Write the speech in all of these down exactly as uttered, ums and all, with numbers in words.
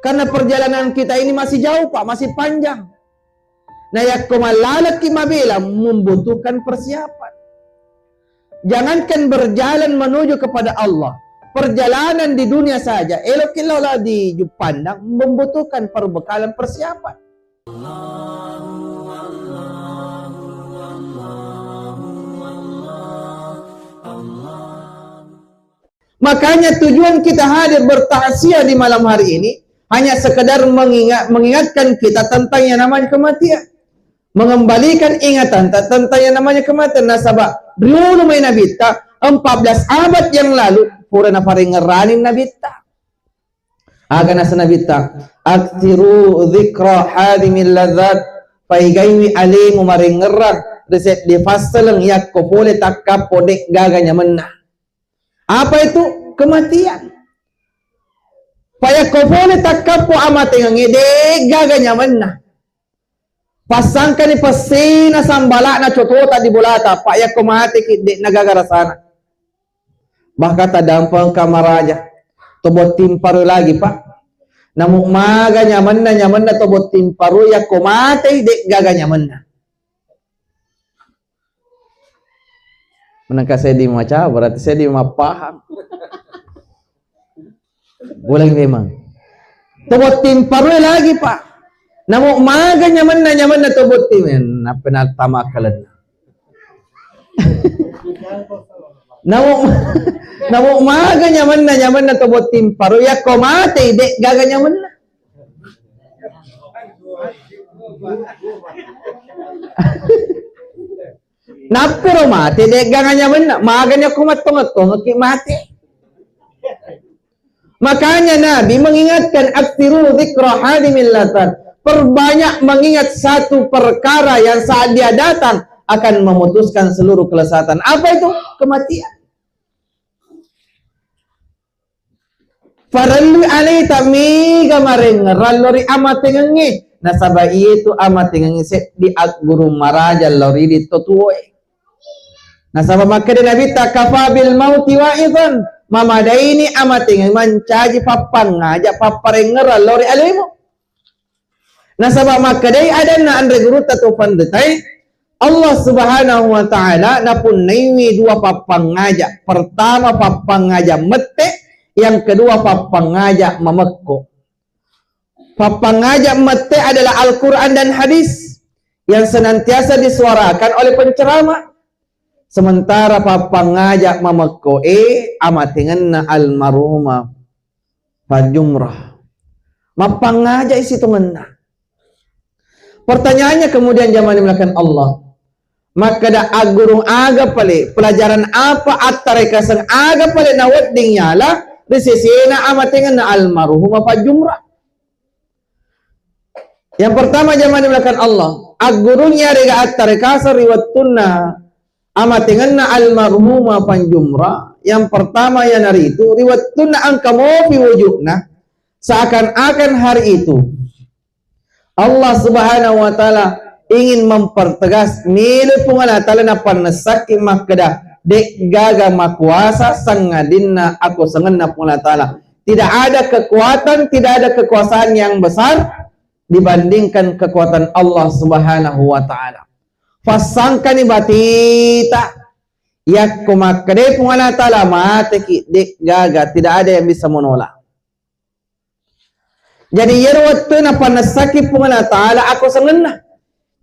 Karena perjalanan kita ini masih jauh, Pak, masih panjang. Nah, yakko mallalekki mabela, membutuhkan persiapan. Jangankan berjalan menuju kepada Allah, perjalanan di dunia saja, elokki lao di Juppandang, membutuhkan perbekalan persiapan. Makanya tujuan kita hadir bertakziah di malam hari ini hanya sekedar mengingat, mengingatkan kita tentang yang namanya kematian. Mengembalikan ingatan ta-, tentang yang namanya kematian. Nasaba riolo mai Nabitta, empat belas abad yang lalu, pura naparengngerani Nabitta. Aga nasa Nabitta, "Aktsiru dzikra hadimil ladzat." Paigaiwi alemu marengngerang ri seddi passaleng yakko pole takkappo de' gaga nyamenna. Apa itu? Kematian. Pa yakko pole takkappo amatengengnge de' gaga nyamenna. Passangkani pessena sambala'na cotota di bolata, pa yakko mateki de' nagaga rasana. Bahkan tadampeng kamaraja, to botting paroi lagi, Pak. Namu maga nyamenna, nyamenna to botting paroi yakko matei de' gaga nyamenna. Menengka seddi maca, berarti seddi mappahang. Ulangi memang. To botting paroi lagi, Pak. Namu maga nyamenna, nyamenna to botting. Nappa nattama akkalenna. Namu, namu maga nyamenna, nyamenna to botting paroi yakko matei de' gaga nyamenna. Nappiro mate, de' gaga nyamenna. Magani akko mattongeng-tongengki mate. Makanya Nabi mengingatkan, "Aktsiru dzikra hadimil ladzat." Perbanyak mengingat satu perkara yang saat dia datang akan memutuskan seluruh kelezatan. Apa itu? Kematian. Parellu aleta mega marengngerang lao ri amatengengnge, nasaba iyetu amatengengnge seddi aggurung maraja lao ri idi to tuwoe. Nasaba makkeda Nabitta, "Kafa bil mauti wa'izan," mamadaini amatengeng mancaji pappangngaja papparengngerang lao ri alemu. Nasaba makkedai adanna anre gurutta to panritae, Allah Subhanahu wa Ta'ala napunnaiwi dua pappangngaja. Pertama, pappangngaja mette, yang kedua, pappangngaja mamekko. Pappangngaja mette adalah Al-Quran dan hadis yang senantiasa disuarakan oleh penceramah. Sementara pappangngaja mamekko e amatengenna almarhumah Fajumrah. Mappangngajai sitongenna. Pertanyaannya kemudian, jamaah dimuliakan Allah, makkeda, aggurung aga pale, pelajaran apa, attarekaseng aga pale nawedding yala ri sesena amatengenna almarhumah Fajumrah? Yang pertama, jamaah dimuliakan Allah, aggurung yarega attarekaseng ri wettunna amatengenna almarhumah Fajumrah, yang pertama iyanaritu ri wettunna engka mopi wujudna, seakan-akan hari itu Allah Subhanahu wa Ta'ala ingin mempertegas, melo Puang Allah Ta'ala napannessakki makkeda, de'gaga makuasa sangadinna akuasangenna Puang Allah Ta'ala. Tidak ada kekuatan, tidak ada kekuasaan yang besar dibandingkan kekuatan Allah Subhanahu wa Ta'ala. Fassangkani batita, yakko makkedai Puang Allah Ta'ala, mateki, de'gaga, tidak ada yang bisa menolak. Jadi, iyaro wettu napannessaki Puang Allah Ta'ala akuasangenna.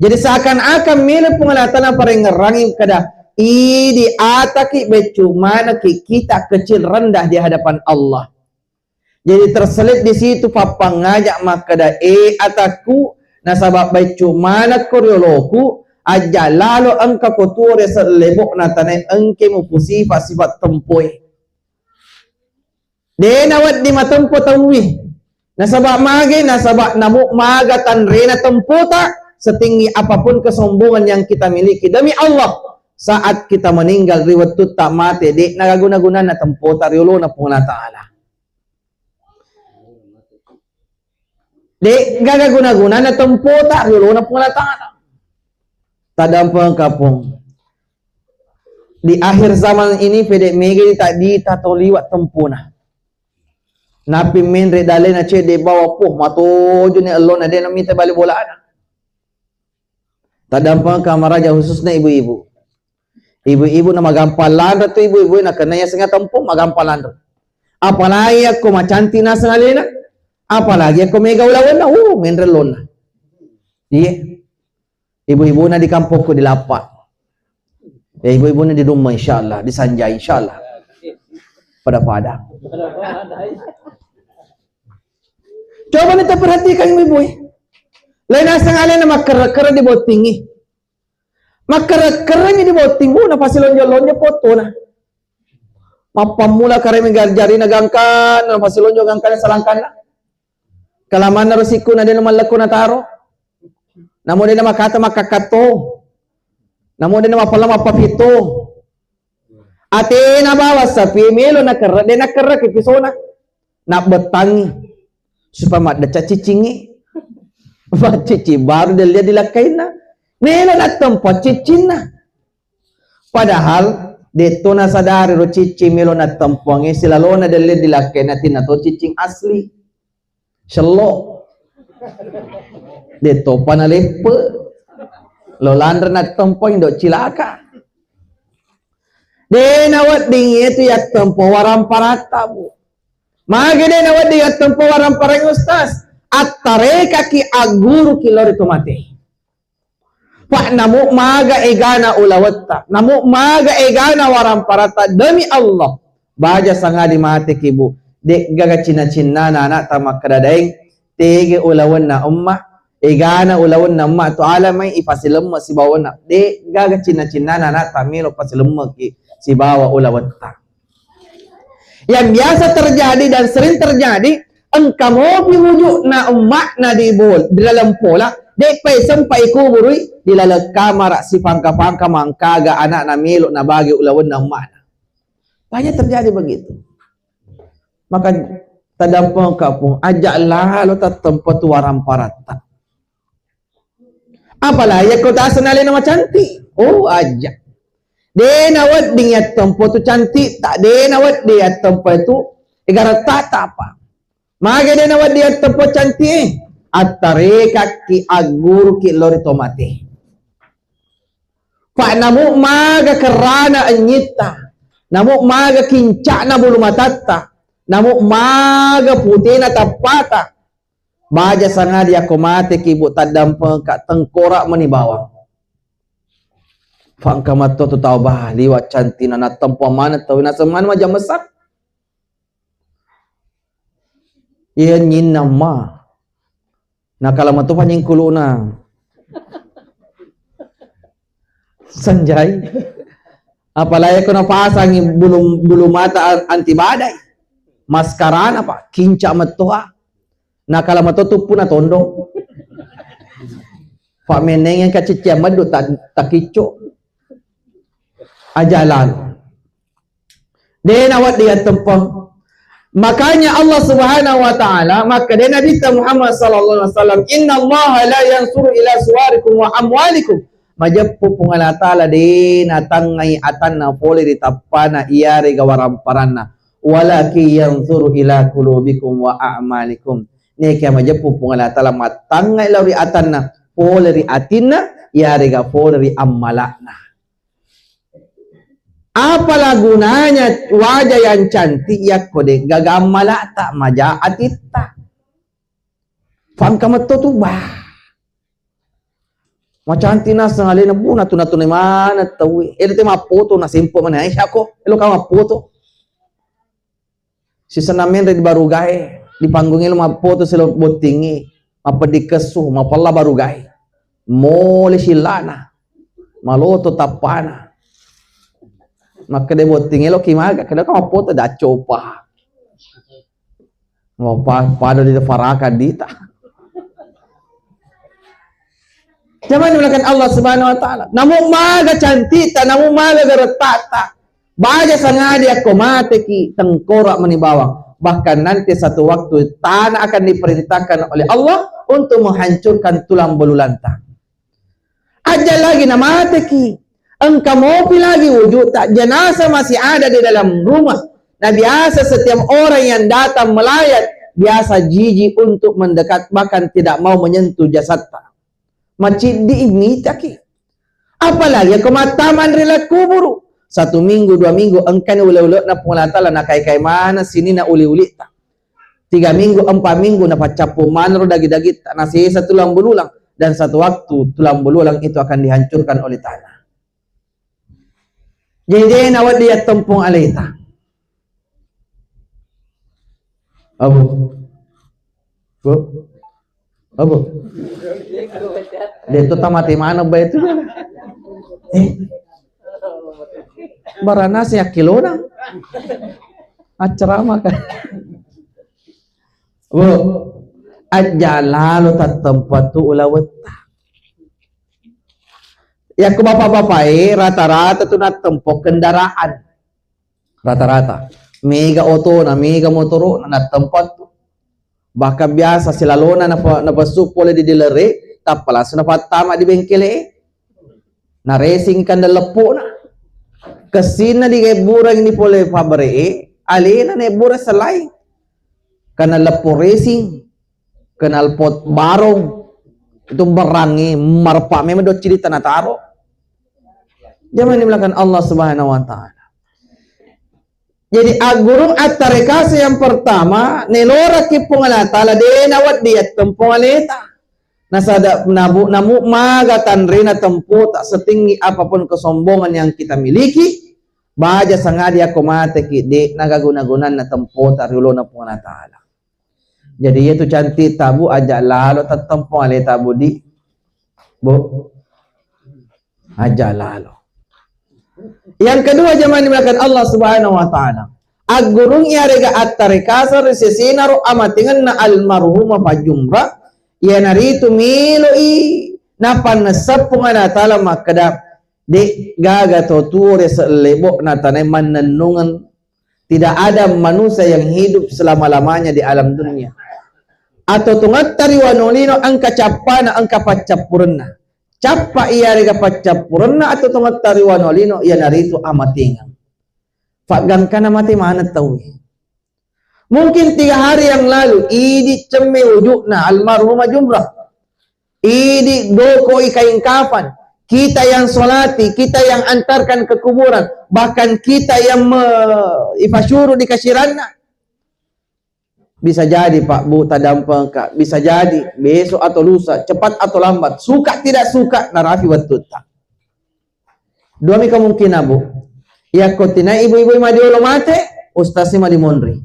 Jadi, seakan-akan melo Puang Allah Ta'ala parengngerangi kada, idi ataki beccu manekki, kita kecil rendah di hadapan Allah. Jadi terselip di situ pappangngaja makkeda, e atakku, nasaba beccu manekko rioloku, ajja lalo engka ko tuo ri selebo'na tanae engke mupusifa-sifa tempoe. De nawedding matempo tauwi. Nasaba mage, nasaba namu maga tanrena tempota, setinggi apapun kesombongan yang kita miliki. Demi Allah, saat kita meninggal, ri wettutta mate, de nagaguna-gunana tempota riolona Puang Allah Ta'ala. De'gaga guna-gunana tempota riolona Puang Allah Ta'ala. Tadampengeng kapong. Di akhir zaman ini, pede mega di tadita to liwa tempona. Napi menre dalena cedde bawa, puh, matojoni ellona, de namita bali bolana. Tadampengka maraja, khususna ibu-ibu. Ibu-ibu na magampang lanre tu ibu-ibu, na kenna yaseng atempong magampang lanre. Apalagi yakko macanti naseng alena, apalagi yakko mega ulawenna, uh, menre ellona. Iye. Ibu-ibuna di kampokku di Lappa. Ya, ibu-ibuna di Dumma, insyaallah, di Sanjai, insyaallah. Pada-pada. Coba ni perhatikan ibu-ibu. Lain aseng alena makkerre-kerre di bottingi. Makkerre-kerreni di botting, bu, napasilonjo-lonjo potona. Mappammula kareme gar-, jarina gangkanna, napasilonjo gangkanna salangkanna. Kalamanna ro sikku na de namallekko nataro. Namo de namakata makkakatto. Namo de namapella mappapitto. Atena bawang sapi melo nakerre, de nakerreki pisona. Nabbettangi supaya maddecca ciccingngi. Maccicci baru dellia dilakkainna. Melo nattempo ciccinna. Padahal detto nasadari ro ciccing melo nattempoangnge silalona dellia dilakkainna tinna to ciccing asli. Sello. Dettopa naleppe. Lo lanre nattempo indo cilaka. De nawedding yetu yattempo waramparatta, bu. Mage de nawedding yattempo waramparangnge, Ustaz? Attarekaki agguruki lao ri tomate. Pak, namu maga egana ulawetta, namu maga egana waramparatta, demi Allah, baja sangadi mateki, bu, de'gaga cinna-cinnana anakta makkeda, daeng, tege ulawenna emma, egana ulawenna emma tu alamai ipasilemme sibawa wenna, de'gaga cinna-cinnana anakta melo pasilemmeki sibawa ulawetta. Yang biasa terjadi dan sering terjadi, engka mopi wujudna emma'na di bol-, di laleng pola, de'pa isempa ikuburui di laleng kamara sipangka-pangka mangkaga anakna melo nabage ulawenna emma'na. Banyak terjadi begitu. Maka tadampengka, Pung, aja lalo tattempo tu waramparatta. Apalagi yakko taseng alena macanti. Oh, aja. De nawedding yattempo tu cantitta, de nawedding yattempo tu egarettata apa. Mage de nawedding yattempo canti e? Attarekakki agguruki lao ri tomate. Pak, namu maga kerrana enyitta, namu maga kincakna bulu matatta, namu maga putena tappata. Baja sangadi yakko mateki, bu, taddampengka tengkorak meni bawang. Fangka matto tu tau, bah, liwa cantina nattempo maneng tau naseng maneng majamesang. Iya nyinna ma. Nakala mato panyengkuluna. Sanjai. Apalagi ko napasangi bulu, bulu mata an-, anti badai. Maskarana, Pak, kinca mettoha. Nakala mato tuppu na tondong. Pak, meneng yang kaciccia meddu tak, takicco. Ajalan. De nawedding yattempeng. Makanya Allah Subhanahu wa Ta'ala, makkeda Nabitta Muhammad sallallahu alaihi wasallam, "Innallaha la yanzuru ila suwarikum wa amwalikum." Majeppu Puang Allah Ta'ala de natangngai atanna pole ri tappana iyarega waramparanna. "Walakin yanzuru ila qulubikum wa a'malikum." Neke majeppu Puang Allah Ta'ala mattangngai lao ri atanna pole ri atinna iyarega pole ri ammala'na. Apalah gunanya wajah yang cantik yakko de'gaga ammala'ta, maja atitta. Fangka metto tu, bah. Macantik naseng alena, bu, natu-natuna maneng tauwe. Ede te mappoto nasempo maneng, eh, yakko, elo ka mappoto. Sisenna menre di barugae, di panggung elo mappoto selo bottingi, mapeddi kessu, mapella barugae. Mole sillana, maloto tappana. Makkeda botting elo ki maga, keda ka mappoto daccopa. Mau pa-, pada di faraka dita. Jaman dimulakan Allah Subhanahu wa Ta'ala. Namu maga cantikta, namu maga gerettata. Baja sangadi akko mateki tengkorak meni bawang. Bahkan nanti satu waktu tanah akan diperintahkan oleh Allah untuk menghancurkan tulang belulanta. Aja lagi namateki. Engka mopi lagi wujudta, jenazah masih ada di dalam rumah. Nah, biasa setiap orang yang datang melayat, biasa jijik untuk mendekat, bahkan tidak mau menyentuh jasadta. Maciddi mitaki. Apalagi ko mattaman ri laleng kuburu. Satu minggu, dua minggu, engkani ule-ule'na Puang Allah Ta'ala, nakai-kai maneng sininna uli-ulitta. Tiga minggu, empat minggu, napaccappu maneng ro dagi-dagitta, nasesa tulang belulang, dan satu waktu tulang belulang itu akan dihancurkan oleh tanah. Jadi de' nawedding yattempung aleta. Abu. Bu. Abu. De' tu tamate maneng bae tu. Eh. Baranasi akkilona. Acara makan. Bu, aja lalo tattempo tu ulawetta. Yakko bapak-bapak e, rata-rata tu nattempo kendaraan. Rata-rata. Mega otona, mega motoro'na, nattempo tu. Bahkan biasa silalona napa-, napessu pole di dealer e, tappa langsung napattama di bengkele e. Na racing kandang leppo'na. Kessinna di ebbureng ni pole pabere e, alena na ebbureng sellai. Kandang leppo racing, knalpot barong, itu berangnge mareppa memang do ciri tanah taro. Jamaah dimuliakan Allah Subhanahu wa Ta'ala. Jadi, aggurung attarekasa yang pertama, neloraki Puang Allah Ta'ala, de' nawedding yattempung aleta. Nasada-, nabu-, namu maga tanrena tempo, tak setinggi apapun kesombongan yang kita miliki, baja sangadi yakko mateki, de' naga guna-gunanna tempota ri olona Puang Allah Ta'ala. Jadi, iya tu cantik tabu, aja lalo tattempo aleta, Bu, di. Bu. Aja lalo. Yang kedua, jamaah dimuliakan Allah Subhanahu wa Ta'ala. Aggurung iyarega attarekasa ri sesena ro amatengenna almarhumah Pak Jumrah, iyanaritu meloi napannessa Puang Allah Ta'ala makkeda, de' gaga to tuo ri sellebo'na tanae mannennungeng. Tidak ada manusia yang hidup selama-lamanya di alam dunia. Atau tongetta ri wanua lino engka cappana, engka paccappurenna. Cappa iyarega paccappurenna atau tongetta ri wanua lino, iyanaritu amatengeng. Faggangkana mate maneng tauwe. Mungkin tiga hari yang lalu, idi cemme uju'na almarhumah Jumrah. Idi dokoi kain kafan. Kita yang solati, kita yang antarkan ke kuburan, bahkan kita yang me-, ifasyuru di kasiranna. Bisa jadi, Pak, Bu, tadampengka. Bisa jadi besok atau lusa, cepat atau lambat, suka tidak suka, narapi wettutta. Duami kemungkinan, Bu. Yakko tinai ibu-ibu madiolo mate, ustaz si madimonri.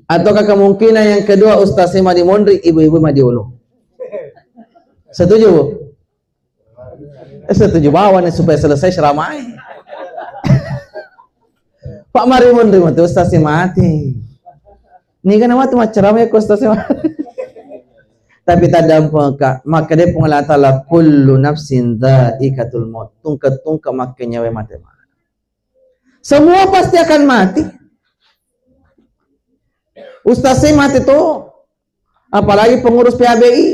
Ataukah kemungkinan yang kedua, ustaz si madimonri, ibu-ibu madiolo. Setuju, Bu? Eh, setuju bawang nih supaya selesai ceramah e. Pak, mari monri mate ustaz si mate. Niga namatu maccarama yakko ustaz e mate. Tapi tadampengka, makkeda Puang Allah Ta'ala, "Kullu nafsin dzaiqatul maut." Tungke-tungke makke nyawa mate. Semua pasti akan mati. Ustaz e mate to. Apalagi pengurus P A B I.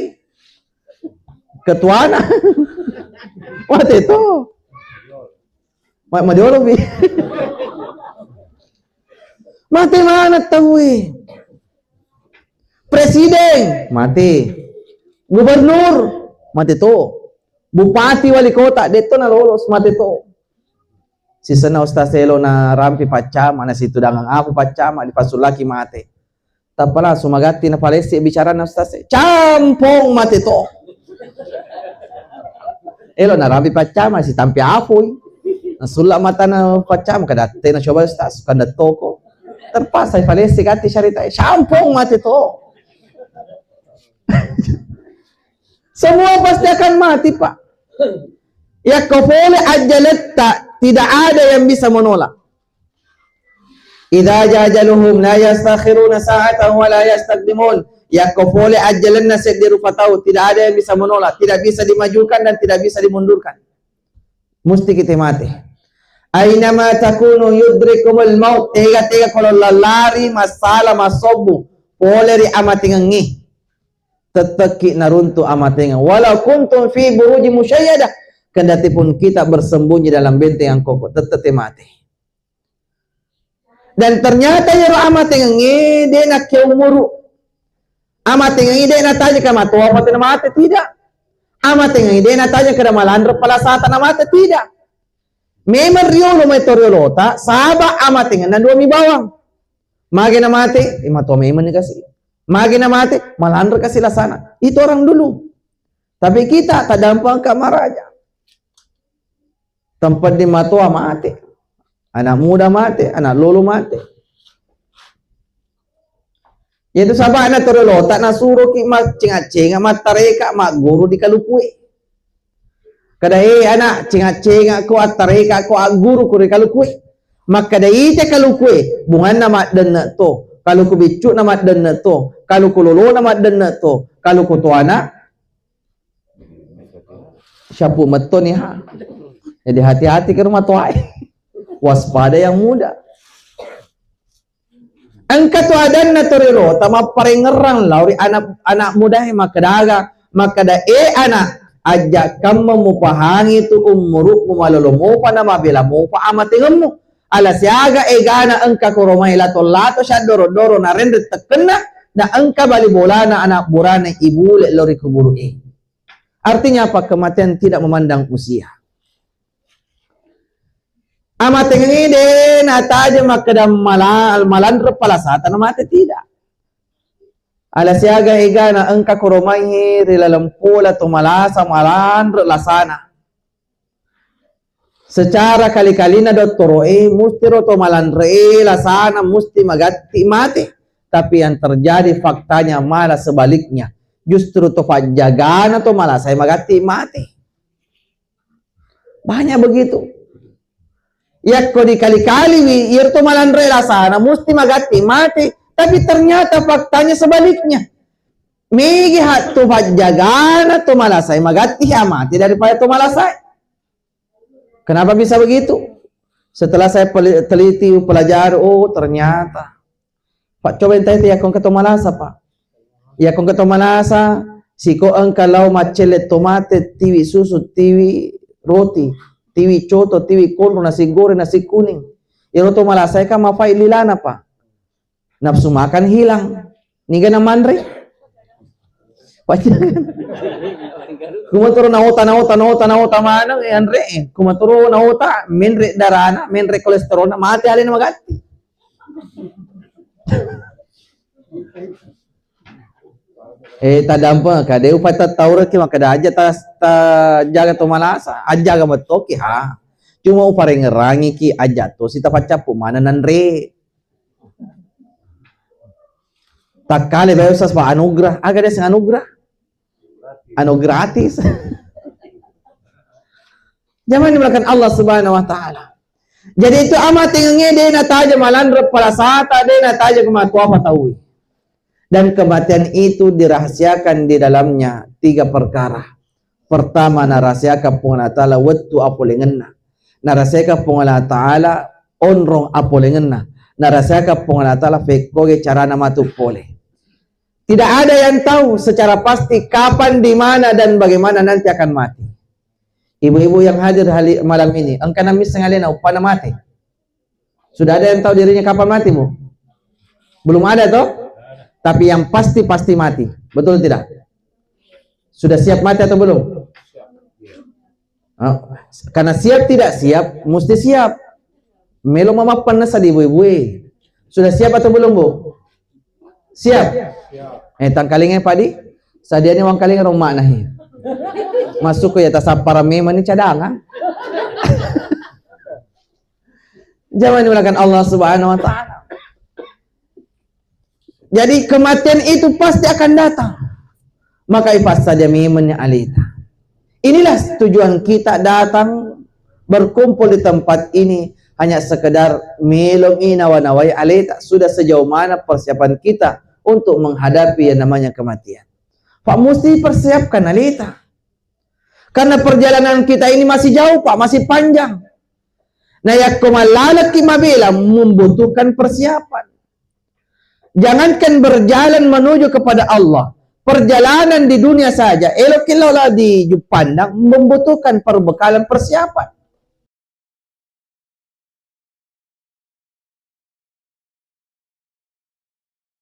Ketuana. Mate to. Ma-, madiolo, Bi. Mate maneng tauwe. Presiden, mate. Gubernur, mate to. Bupati, wali kota, de' to nalolos, mate to. Sisenna ustaz elo narampi paccama, nasitudangang apa paccama, dipassullaki mate. Tappa langsung magatti napalessi bicaranna ustaz e. Campong mate to. Elo narampi paccama, sitampe apoi. Nasulla matana paccama, kadatte nacoba ustaz, kanda toko. Terpaksa ipalessi gatti carita e. Campong mate to. Semua pasti akan mati, Pak. Yakko pole ajjaletta, tidak ada yang bisa menolak. Idza jaa ajaluhum la yastakhiruna sa'atan wa la yastaqdimun. Yakko pole ajjalenna seddi rupa tau, tidak ada yang bisa menolak, tidak bisa dimajukan dan tidak bisa dimundurkan. Musti kita mate. Ainama takunu yudrikumul maut. Tega-tega kalau lalari masalah masobbu pole ri amatengengnge. Tettekki naruntu amatengeng. Walau kuntum fi buruji musyayyada. Kendati pun kita bersembunyi dalam benteng yang kokoh, tettek te mate. Dan ternyata iyaro amatengengnge de' nakke umuru. Amatengengnge de' natajeng ka matoa pate namate, tidak. Amatengengnge de' natajeng kada malanre palasata namate, tidak. Memang riolo mai to riolota, saba' amatengenna dua mi bawang. Mage namate, eh, matoa memang ni kasi. Mage namate, malanre kasi lasana. Itu orang dulu. Tapi kita tadampengka maraja. Tempat di matoa mate. Anak muda mate, anak lolo mate. Iyatu saba'na to riolota nasuroki maccenga-cenga mattareka magguru di kalukue. Kada, "Eh, anak, cenga-cenga ko, attareka ko, agguru ko ri kalukue." Makkeda ite kalukue, bunganna maddenne to, kaluku biccu'na maddenne to, kaluku lolona maddenne to, kaluku toana syappu mettoni ha. Jadi hati-hati ke rumah toae. Waspada yang muda. Engka tu adanna to riolota mapparengngerang lao ri anak, anak mudae makkeda aga, makkeda, "Eh, anak, ajja kamma mupahangi tu umurukmu malolo mopa na mabela mopa amatengemmu. Ala siaga egana engka koromai lato-lato syaddoro-doro narenre tekkenna, na engka bali bolana anak burana ibule lao ri kuburu'e." Artinya apa? Kematian tidak memandang usia. Amatengengnge de' natajeng makkeda mala-, malanre palasata namate, tidak. Ala siaga egana engka koromai ri laleng pola to malasa malanre lasana. Secara kali-kalina dottoro'e, mustiro to malanre'e lasana musti magatti mate. Tapi yang terjadi faktanya malah sebaliknya. Justru to fajjagana to malasae magatti mate. Banyak begitu. Yakko dikali-kaliwi, iyaro to malanre lasana musti magatti mate. Tapi ternyata faktanya sebaliknya. Megi ha to fajjagana to malasae magatti ha mate daripada to malasae. Kenapa bisa begitu? Setelah saya peli-, teliti, pelajari, oh, ternyata. Pak, coba entai te yakko engka to malasa, Pak. Yakko engka to malasa, siko engka lao maccelle to mate, tiwi susu, tiwi roti, tiwi coto, tiwi konro, nasi goreng, nasi kuning. Iyaro to malasa kan mafai lilana, Pak. Nafsu makan hilang. Niga namanre? Pasti. Kumatoro naota, naota, naota, naota maneng, eh, anre, eh. Kumatoro naota, menre darana, menre kolesterolna, mate alena magatti. Eh, tadampeng, kade upa tattaureki, makkeda aja ta, ta jaga to malasa, ajaga mettoki, ha. Cuma uparengerangiki, aja to sita paccappu mana nanre. Takkale bae Ustaz, Pak, anugerah. Aga dia sing anugerah? Anu gratis. Jaman dimulakan Allah Subhanahu wa Ta'ala. Jadi itu amatengengnge de' nataja malanre palasata, de' nataja kematuapa taui. Dan kematian itu dirahasiakan di dalamnya tiga perkara. Pertama, narahasiakan Puang Allah Ta'ala wettu apolengenna. Narahasiakan Puang Allah Ta'ala onrong apolengenna. Narahasiakan Puang Allah Ta'ala fekkoge carana matu pole. Tidak ada yang tahu secara pasti kapan, di mana, dan bagaimana nanti akan mati. Ibu-ibu yang hadir hali-, malam ini, engka namisseng alena uppanna mati? Sudah ada yang tahu dirinya kapan mati, Bu? Belum ada, toh? Tapi yang pasti, pasti mati. Betul tidak? Sudah siap mati atau belum? Ah, karena siap tidak siap, mesti siap. Melo mamappanna sadi ibu-ibu e. Sudah siap atau belum, Bu? Siap? Eh, tangkalinga, Pak, di? Sadiani wangkalinga rumah nahi. Masuk ke ya, tasappara memang ni cadangan. Jangan dimulakan Allah Subhanahu wa Ta'ala. Jadi, kematian itu pasti akan datang. Maka ipassadia memenni aleta. Inilah tujuan kita datang berkumpul di tempat ini, hanya sekedar meloi nawa-nawai aleta. Sudah sejauh mana persiapan kita untuk menghadapi yang namanya kematian? Pak, musti persiapkan aleta. Karena perjalanan kita ini masih jauh, Pak, masih panjang. Nah, yakko mallalekki mabela membutuhkan persiapan. Jangankan berjalan menuju kepada Allah, perjalanan di dunia saja, elokki lola di Jupandang, membutuhkan perbekalan persiapan.